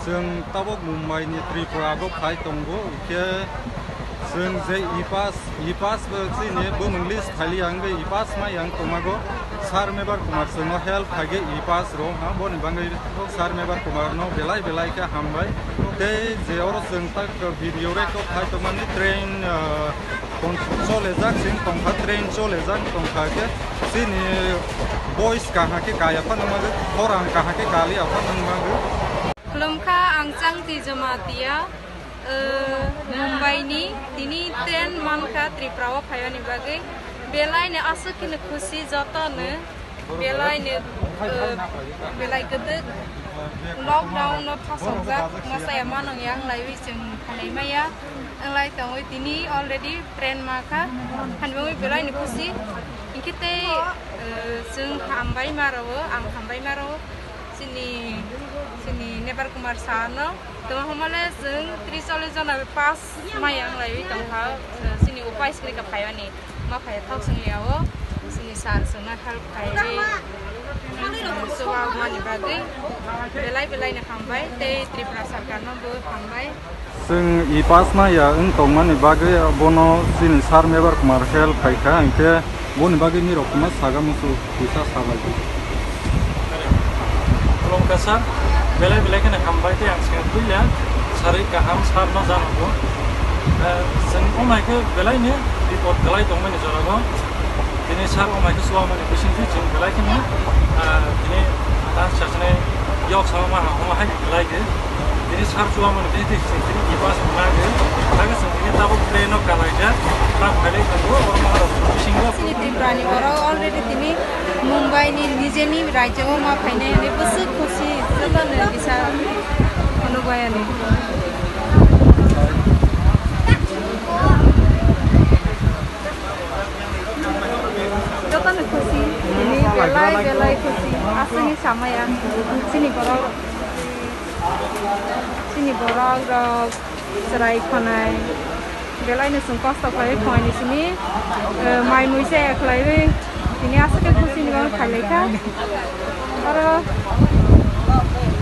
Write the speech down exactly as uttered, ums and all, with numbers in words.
Chwng tabuk Mumbai ni Tripura go phai tongo, hwnkhe chwng je e-pass, e-pass bo chini bumung list thali ang be e-pass ma yang tongmago. Sir Mebar Kumar chwngno help khaige e-pass rok ha, boni bagwi Sir Mebar Kumar no belai belai khe hambai. Tei je oro chwng tak video record khai tongmani train, ah, kon-, cholejak sing tongkha, train cholejak tongkha khe chini boys kaham khe kaya phano magwi, khorang kaham khe kaliya phano magwi. Khulumkha, ang Changti Jamatia, eh, Mumbai ni. Tini train mankha Tripura o phaiyani bagwi. Belai no aswk kheno khusi joto no. Belai no, eh, belai kwdwk lockdown no thasokjak, masa ya manung ya wnglaiwi chwng phailai maya. Wnglai tongwi tini already train mankha. Hanbangwi belai no khusi. Hinkhe tei, eh, chwng hambai ma rwo, ang hambai ma rwo. Chini, chini Mebar Kumar sir no. Tongma hwnmale chwng tris chollish jona pass maya wnglaiwi tongkha, chini upai swrwikha phaiyani. Ma phai thok swngliya o, chini sir chwngno help khaiwi, chwng chuba mani bagwi belai belai no hambai, tei Tripura sarkar no bo hambai. Chwng e-pass maya wng tongmani bagwi bono chini sir Mebar Kumar help khaikha, hinkhe boni bagwi nirok kwma saga muchuk puisa sabai. Khulumkha sir, belai belai kheno hambai tei ang swngwi puila sarwi kaham sir no janago. Eh, chwng wngnai khe belai ni bipot kwlai tongmani jorao. Tini sir wngnai khe chuwamani bisingtwi chwng belai kheno, ah, tini ta sachinai yok sama ma hama hai belai khe. Tini sir chuwamani bisingtwi chwng tini e-pass wngnai khe. Thangwi chwng tini tabuk train no kalaijak. Ta phailai tongo, oro maharok bisingo. Chini Tripura ni borok already tini Mumbai ni nijeni rajyo o ma phainai hwnwi bwswk khusi jotono kisa phunukbaiyani. Jotono khusi, tini belai belai khusi, aswkni samaya chini borok, chini borok rok. Chwrai khwnai, belai no chwng kosto khlaiwi khwnai ni simi, eh, mai mui chaya khlaiwi, tini aswk khe khusi ni bagwi phailaikha. Oro